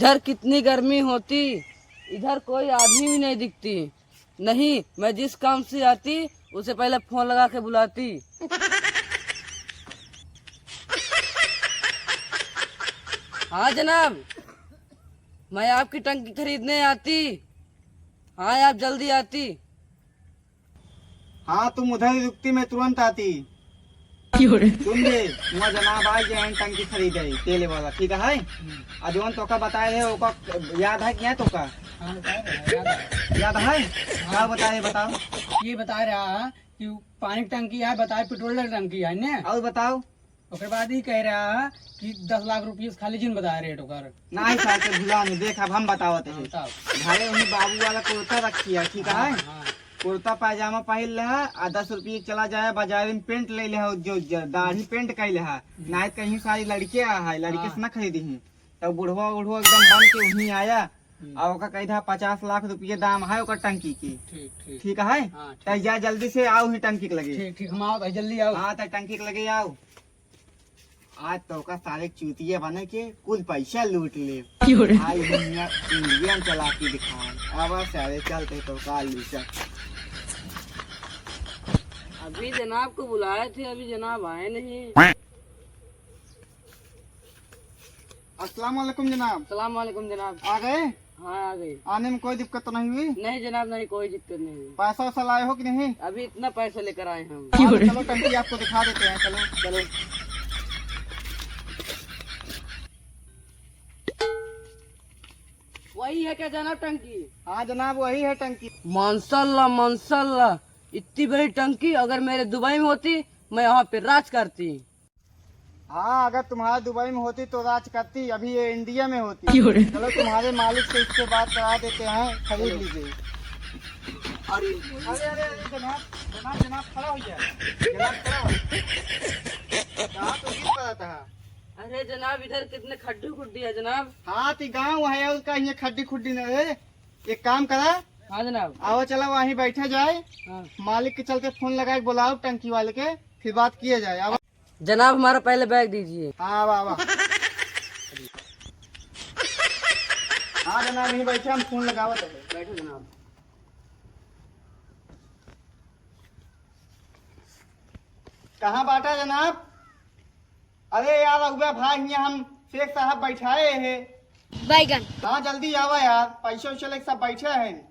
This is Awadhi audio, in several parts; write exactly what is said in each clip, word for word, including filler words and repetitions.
यार, कितनी गर्मी होती, इधर कोई आदमी भी नहीं दिखती। नहीं, मैं जिस काम से आती, उसे पहले फोन लगा के बुलाती। हाँ जनाब, मैं आपकी टंकी खरीदने आती। हाँ, आप जल्दी आती। हाँ, तुम उधर ही रुकती, मैं तुरंत आती। क्यों रे? सुन ले, वहाँ जनाब आए जे हैं टंकी खरीदे, तेल वाला, ठीक है? हम्म। आ जौन तोका बताए रहे, ओका याद है कि नहीं तोका? हाँ, बताए रहे, याद है। याद है? हाँ। का बताए, बताओ। ये बता रहा कि पानी की टंकी है, बताए पेट्रोल की टंकी है, ने? और बताओ। ओकर बाद ही कह रहा कि दस लाख रुपये से खाली जिन बताए रेट ओकर। नहीं साहब, के भुला नहीं, देख अब हम बतावत हाँ, हैं। बताओ। भाई वही बाबू वाला कुर्ता रखी है, ठीक हाँ, है? हाँ। कुर्ता पायजामा पहिर ले है, आ दस रुपये के चला जाए बाजार में पेंट ले ले है, जो ज-, दाढ़ी पेंट कर ले है, हम्म। नहीं तो कहीं सारी लड़के आ है, लड़के हाँ। से ना खरीदी ही, तब बुढ़वा उढ़वा एकदम बन के वहीं आया, हम्म। आ ओका कह दा पचास लाख रुपये दाम है ओकर टंकी के। ठीक, ठीक। ठीक है? हाँ, ठीक। तो जा जल्दी से आओ ही टंकी के लगे। ठीक, ठीक, हम आओ, जल्दी आओ। हाँ, तो टंकी के लगे आओ। आज तोका सारे चूतिया बने के कुल पैसा लूट ले। क्यों रे? आज दुनिया इंडियन चला के दिखाए। अब सारे चलते तोका लूटा। अभी जनाब को बुलाए थे, अभी जनाब आए नहीं। अस्सलाम वालेकुम जनाब। सलाम वालेकुम जनाब। आ गए? हाँ, आ गए। आने में कोई दिक्कत तो नहीं हुई? नहीं जनाब, नहीं, कोई दिक्कत नहीं हुई। पैसा वैसा लाए हो कि नहीं? अभी इतना पैसा लेकर आए हैं हम। हाँ, तो चलो टंकी आपको दिखा देते हैं, चलो। चलो। वही है क्या जनाब टंकी? हाँ जनाब, वही है टंकी। माशाल्लाह, माशाल्लाह, इतनी बड़ी टंकी अगर मेरे दुबई में होती, मैं यहाँ पे राज करती। हाँ, अगर तुम्हारे दुबई में होती तो राज करती, अभी ये इंडिया में होती। क्यों रे? चलो, तुम्हारे मालिक से इससे बात करा देते हैं, खरीद लीजिए। अरे, अरे, अरे, अरे, जनाब, जनाब, जनाब, खड़ा हो जाए। जनाब, खड़ा हो। कहाँ तो गिर पड़ा था? अरे जनाब, इधर कितने खड्डी खुड्डी है जनाब। हाँ, तो गाँव है, उसका ये खड्डी खुड्डी न है। एक काम करा। हाँ जनाब। आओ, चलो, वहीं बैठा जाए। हाँ। मालिक के चलते फोन लगा के बुलाओ टंकी वाले के, फिर बात किया जाए। आओ। जनाब, हमारा पहले बैग दीजिए। हाँ, आवा, आवा। हाँ जनाब, यहीं बैठे, हम फोन लगावत है। बैठो जनाब। कहाँ बाटा जनाब? अरे यार, रउआ भाई, हियाँ हम शेख साहब बैठाए हैं। बैगन। हाँ, जल्दी आवा यार, पैसा वैसा लेके सब बैठे हैं।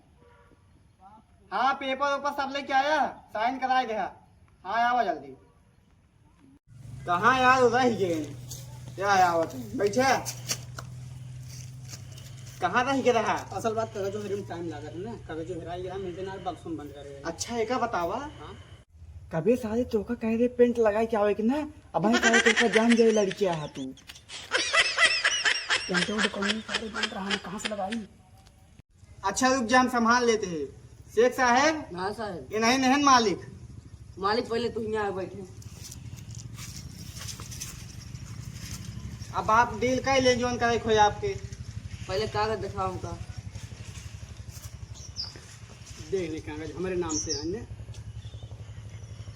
हाँ, पेपर वेपर सब लेके आया, साइन कराए दे। हाँ, आवा जल्दी। कहाँ यार रह गए? क्या आवत है? बैठे। कहाँ रह गए रहा? असल बात, कागजो हेरे में टाइम लागत है ना, कागजो हेराई गया, मिलते ना बक्सों में बंद करे। अच्छा, एका बतावा। हाँ? कबे सारे तोका कह रहे पेंट लगाए के आवे के ना, अब भाई सारे तोका जान जाए लड़किया हा तू। पेंट उंट कौन सारे बन रहा है, कहाँ से लगाई? अच्छा, रुक जा, हम संभाल लेते हैं। शेख साहब। हाँ साहब। ये नहीं, नहीं मालिक। मालिक, पहले तू यहाँ बैठे। अब आप डील कर ले, जोन करे खोए आपके। पहले कागज दिखाओ हमका। देख ले कागज, हमारे नाम से है ने।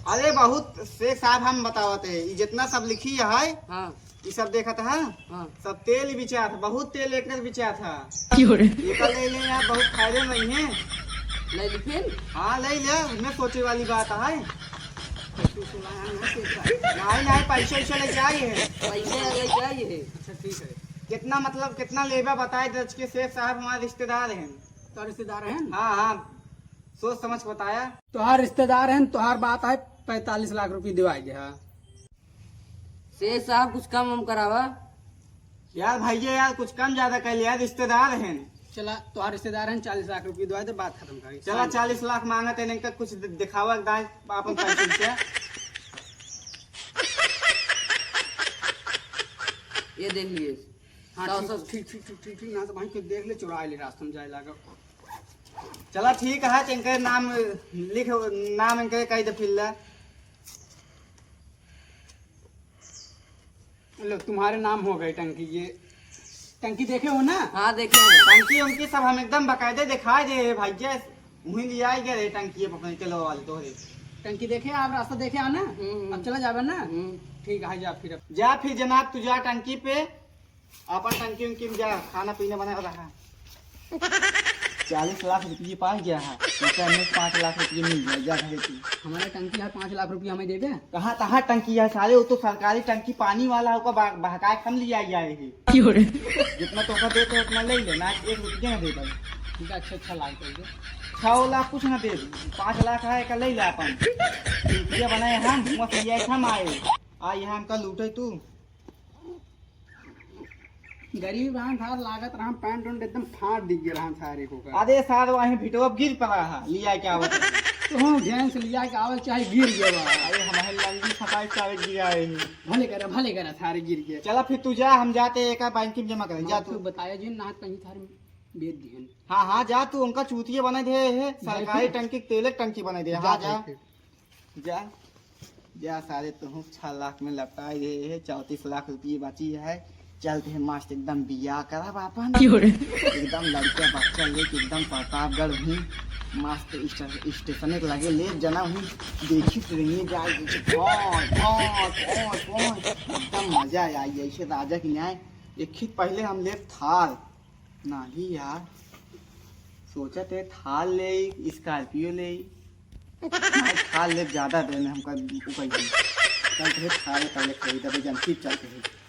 अरे बहुत शेख साहब, हम बतावत है, ये जितना सब लिखी है, हाँ। ई सब देखत ह? हाँ। सब तेल बिचात ह, बहुत तेल एकर बिचात ह। क्यों रे? एकर ले ले यार, बहुत फायदे में है। ले ली फिर? हाँ, ले ले, इनमें सोचे वाली बात है। पैसे वैसे लाया है, ना सोच रहा है। नहीं, नहीं, पैसे वैसे लेके आई है। पैसे लेके आई है। अच्छा, ठीक है। कितना, मतलब, कितना लेबा बताए, दर्ज के शेख साहब हमारे रिश्तेदार हैं। तो रिश्तेदार हैं? हाँ, हाँ, सोच समझ के बताया। तोहार रिश्तेदार हैं, तोहार बात है, पैंतालीस लाख रुपये दिवाई दे, हाँ। शेख साहब, कुछ कम वम करावा। यार भैया, यार कुछ कम ज्यादा कर लिया, रिश्तेदार हैं। चला, तोहार रिश्तेदार हैं, चालीस लाख रुपये दे दे, बात खत्म करी। चला, चालीस लाख मांगत हैं, इनका कुछ दि-, दिखावा दाई, अपन पैसे से। ये देख लिए। हाँ, सौ, ठीक, सौ। ठीक, ठीक, ठीक, ठीक, ठीक, ना तो भाई कोई देख ले, चुरा ले, रास्ता में जाए लागा। चला ठीक है, तो इनके नाम लिख, नाम इनके कह दे फिर ले। लो, तुम्हारे नाम हो गए टंकी। ये टंकी देखे हो ना? हाँ, देखे हैं। टंकी उनकी सब हम एकदम बाकायदे दिखाई दे भैया, वहीं ले आए गए रहे टंकी अपने के लो वाले तोहरे। टंकी देखे, आप रास्ता देखे आना। हम्म। अब चला जाबे ना? हम्म। ठीक है, जा फिर। अब जा फिर जनाब, तू जा टंकी पे। अपन टंकी उंकी में जा, खाना पीना बना रहा। चालीस लाख रुपये पास गया है, तो हमें पाँच लाख रुपये मिल जाए, जा घरे तू। हमारे टंकी है, पाँच लाख रुपये हमें देबे? कहाँ तहाँ टंकी है सारे, वो तो सरकारी टंकी पानी वाला होगा, बह-, बहकाए के हम लिया आए हैं। क्यों रे? जितना तोहका देते उतना ले ले, ना एक रुपये ना दे पाए। ठीक है, अच्छा, अच्छा लाग कर दे। छः लाख कुछ ना दे, पाँच लाख है, का ले ले अपन। रुपया बनाए हम, मत लिया हम आए, आ यहाँ हमका लूटे तू। गरीब रहन सार, लागत रहन, पैंट उंट एकदम फाड़ दिए रहन सारे को का। अरे सार, वहीं भिटवा गिर पड़ा है, लिया के आवत है। तो हम ध्यान से लिया के आवल चाहे गिर गया बा। अरे हमारे लंगी फटाई सारे गिरा है। भले करे, भले करे, सारे गिर गए। चला फिर तू जा, हम जाते एक बैंकिंग जमा करें, जा हाँ, तू। तू बताया जी ना कहीं सारे बेच दिहन। हाँ, हाँ, जा तू, उनका चूतिया बना दे है, जा सरकारी तू। टंकी के तेले टंकी बना दे। जा हाँ, जा। फिर। जा, जा सारे, तुहूँ छह लाख में लपटाए गए है, चौंतीस लाख रुपये बची है। चलते हैं मस्त एकदम बियाह करब आपन। क्यों रे? एकदम लड़का बच्चा लेके एकदम प्रतापगढ़ हुई मस्त स्टे-, स्टेशन के लगे ले जना हुई, देखी तो रही जाए, भौं, भौं, भौं, भौं, एकदम मजा आई, ऐसे राजा की न्याय। एक ही पहले हम ले थार, नाही यार, सोचत है थार ले, स्कॉर्पियो ले। नाही, थार ले ज्यादा देने हमका उपाय है। चल के थार पहले खरीद, अबे जल्दी चल के।